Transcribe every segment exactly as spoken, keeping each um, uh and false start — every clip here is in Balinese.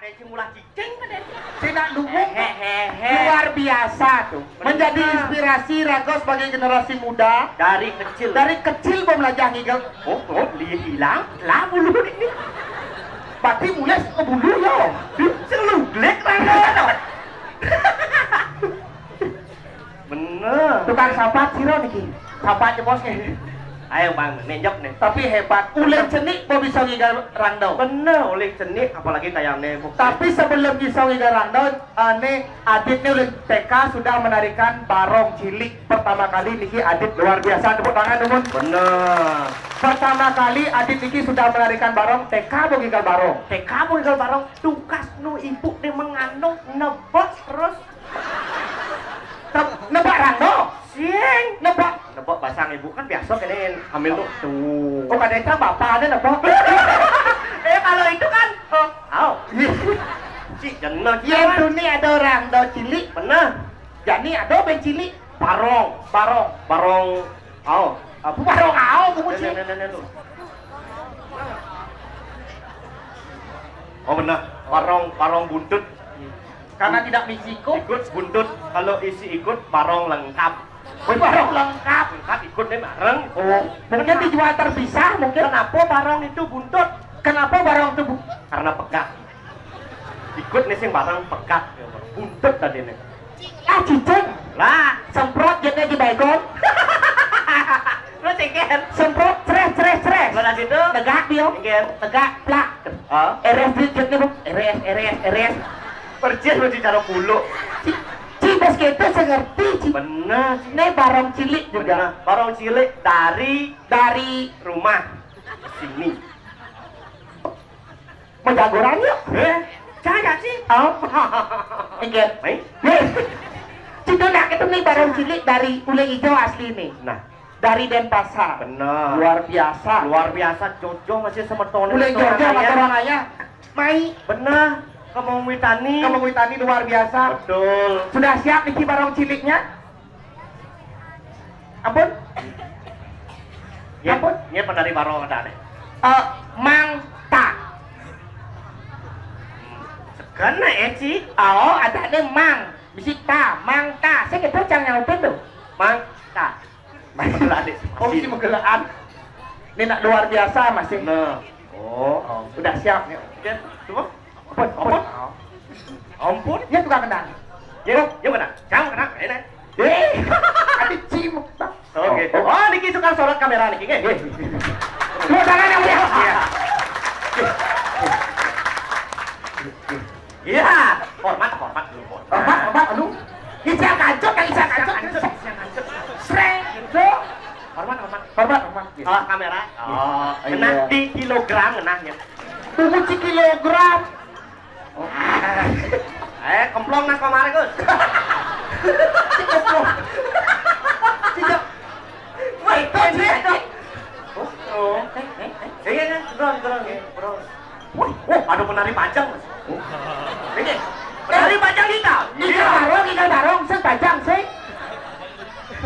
Cing ulah cicing kan ya? Sing nak luwung. Hehehe. Luar biasa tuh. Bener. Menjadi inspirasi raga sebagai generasi muda. Dari kecil. Dari kecil bamlajah ngigel. Oh, oh, lihat hilang. Lah bulu ini. Berarti mulai ke bulu ya. Seluglik raga. Bener. Tukang sapat sira niki. Sapat jebos nggih. Ayo, Bang, nenjok nih. Tapi hebat. Ulih cenik kok bisa ngigel rangdo. Bener, ulih cenik, apalagi kayak nih. Tapi sebelum bisa ngigel rangdo, eh, nih Adit nih ulih T K sudah menarikan barong cilik pertama kali niki. Adit luar biasa, tepuk tangan dulu. Bener. Pertama kali Adit niki sudah menarikan barong, T K mau ngigel barong. T K mau ngigel barong, tugas nu ibu nih mengandung nebak terus Tep-, nebak rangdo. Sing. Nebak. Nebak basang ibu kan biasa kene hamil tuh. Tuh. Oh, kadang kan bapak ada nebak. Eh, kalau itu kan, oh, au. Cik, jeneng. Yang tuh nih ada rangdo cilik. Bener. Jani ada ben cilik. Barong, barong, barong. Au. Apa barong au, buku cik. Nih, nih, nih, nih, tuh. Oh, bener. Barong, barong buntut. Karena tidak misi ikut. Ikut buntut. Kalau isi ikut, barong lengkap. Wih, barong lengkap. Lengkap, ikut deh bareng. Oh, mungkin dijual terpisah, mungkin. Kenapa barong itu buntut? Kenapa barong itu bu-, karena pegat. Ikut nih sing bareng pegat. Buntut tadi nih. Ah, cicing. Lah, semprot jadinya di balkon. Terus ikan. Semprot, cres, cres, cres. Lah, situ. Tegak dia. Ikan. Tegak, plak. Oh. Eres duit duitnya, Bu. Eres, eres, eres. Persis lu cara puluh. Ci, ci, bos kita saya ngerti, ci. Benar, ci. Ini barong cilik juga. Benar. Barong cilik dari, dari rumah ke sini. Mau jagoran yuk. Eh, jangan, ci. Oh. Enggak. Main. Ci, tuh nak itu nih barong cilik dari Uling Ijo asli nih. Nah. Dari Denpasar. Benar. Luar biasa. Luar biasa, Jojo masih semeton. Mulai Jojo sama orang ayah. Mai. Benar. Kamu Witani. Kamu Witani luar biasa. Betul. Sudah siap niki barong ciliknya? Ampun. Ya, ampun. Ya, penari barong ada nih. Eh, Mang Ta. Segan na, eh, ci. Oh, ada nih Mang. Bisi Ta, Mang Ta. Saya gitu cang nyautin tuh. Mang Ta. Magelaan, Dek. Oh, si magelaan. Ini nak luar biasa masih. Nah. Oh, udah siap nih. Oke, coba. Ampun, ampun. Ampun. Ya tukang kendang. Ya, ya kena. Jam kena, enak. Eh, ada cim. Oke. Oh, oh. Oh, niki suka sorot kamera niki, nggih. Nggih. Dua tangan yang mulia. Iya. Iya, hormat, hormat dulu, hormat. Hormat, hormat, aduh. Ijak kancok, kan ijak kancok. Ijak kancok, ijak kancok. Sreng, gitu. Hormat, hormat. Hormat, hormat, gitu. Oh, kamera. Oh, iya. Kena di kilogram, kenanya. Tunggu di kilogram. Oh. Eh, kemplong nang kamare, Gus. Di kemplong. Tidak. Wah, itu, itu. Oh, oh. Eh, eh, eh. Iya, iya, bro, bro, bro. Wih, wah, ada penari pajang, Mas. Oh. Ini, penari pajang kita. Iya, barong, kita barong, sing pajang, sing.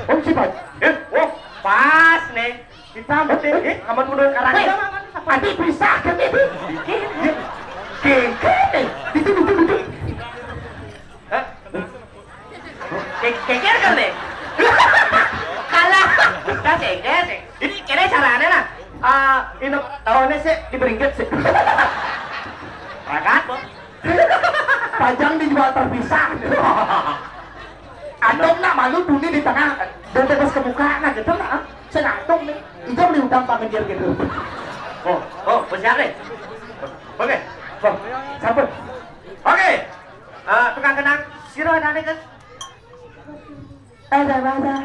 Oh, si pajang. Eh, oh, pas nih. Kita mesti, eh, kamu mundur karang. Hei, kita mah kan, adi pisah kan itu. Gigi, gigi nih. Itu, itu, itu. Hah? Ke-, keker kan nih? Kalah. Kita keker sih. Ini kira caranya lah. Ah, ini tahunnya sih diberingket sih. Ragat, Bos. Pajang dijual terpisah. Antum nak malu bunyi di tengah, dan terus ke muka, nah gitu lah. Saya ngantuk nih. Itu beli utang Pak Ngejir gitu. Oh, oh, bos siapa nih? Oke. Oh, sampun. Oke. Eh, tukang kenang, sira ada nih, kan? Ada, ada.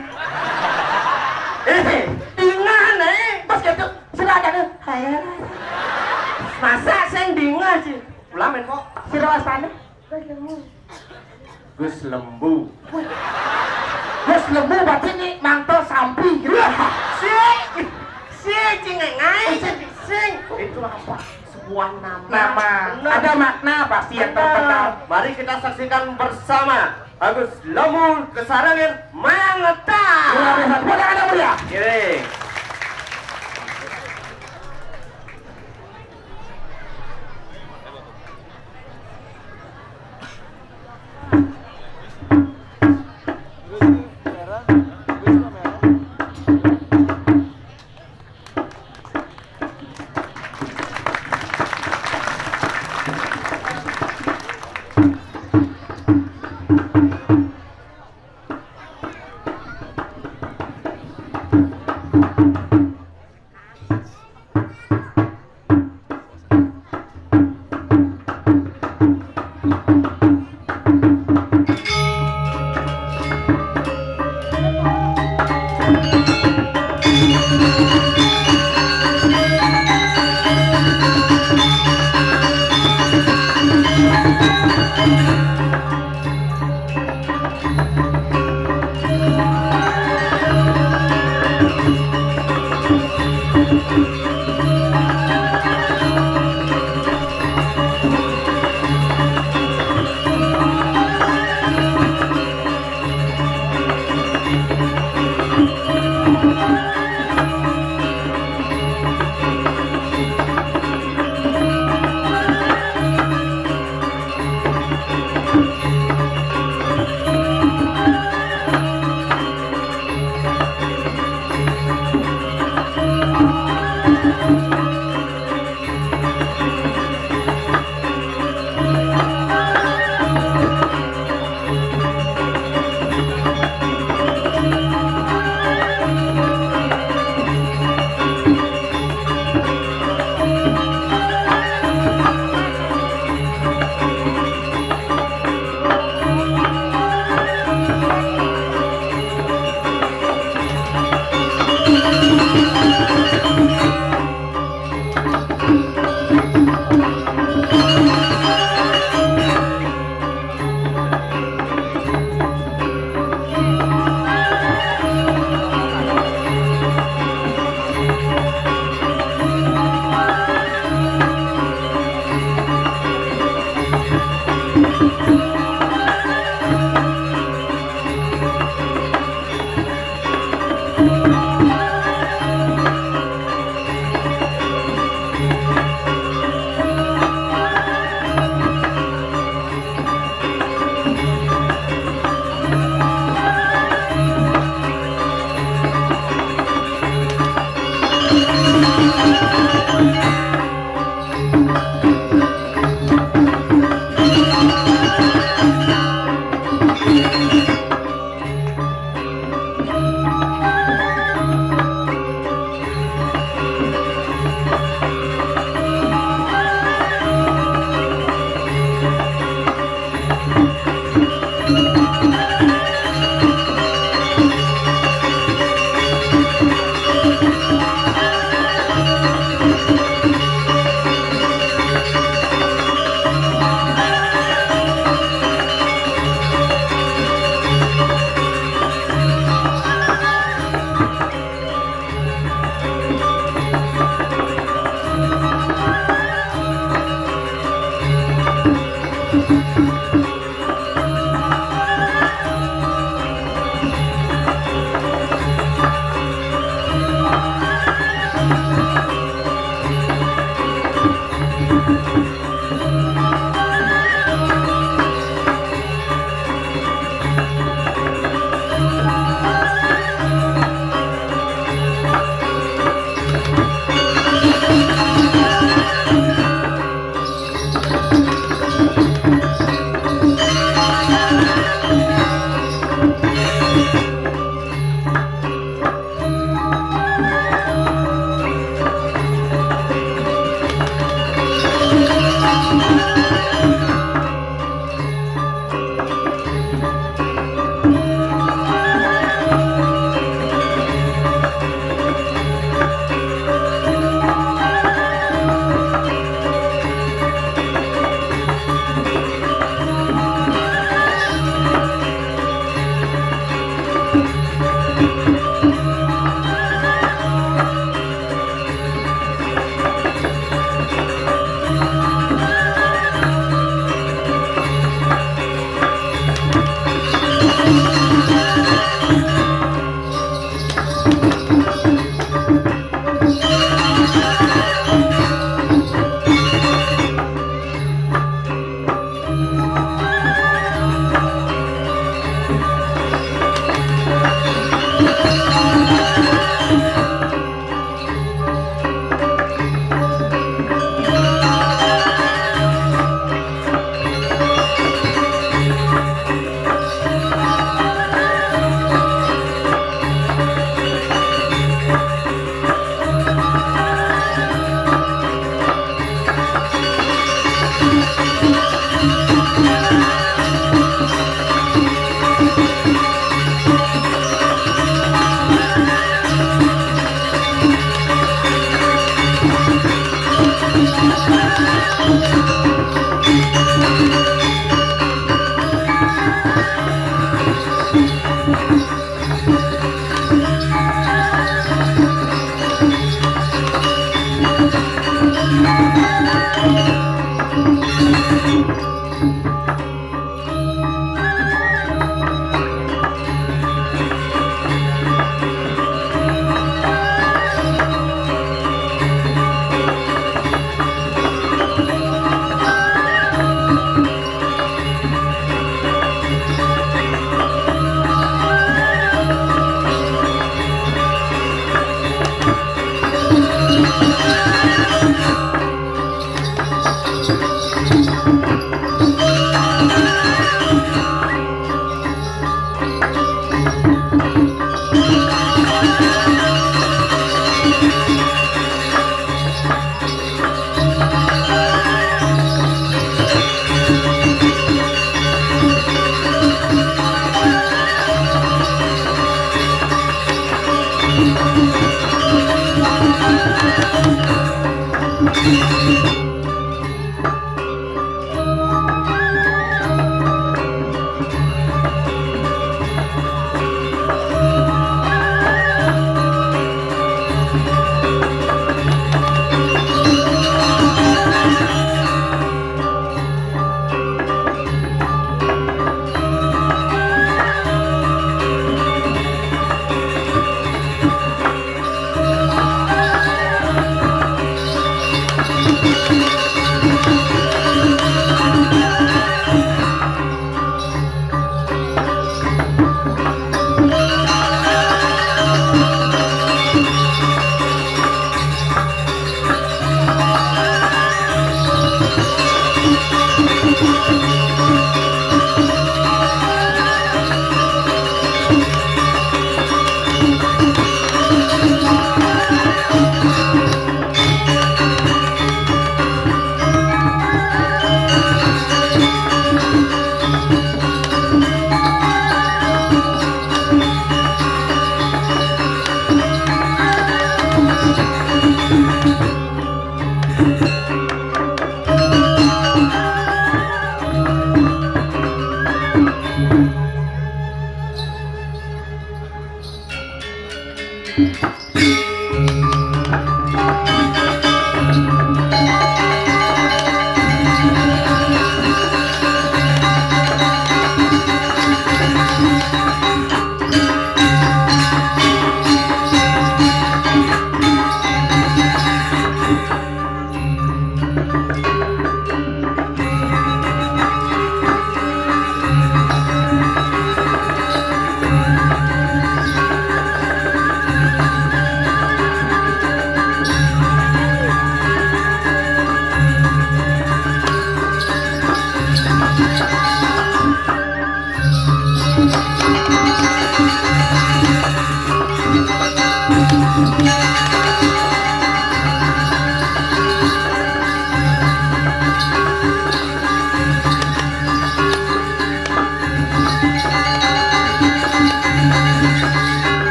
Eh, dingah, eh. Pas gitu, sira ada nih. Saya. Masa sing dingah sih? Ulah men kok. Sira astane? Gus Lembu. Gus Lembu berarti ini mantel sampi gitu. Si, si cingengai, sing. Itu apa? Sebuah nama. Nama. Benar. Ada makna pasti yang terpendam. Mari kita saksikan bersama Agus Lembu Kesarengan Mangeta. Luar biasa. Tepuk tangan yang meriah. Kiri.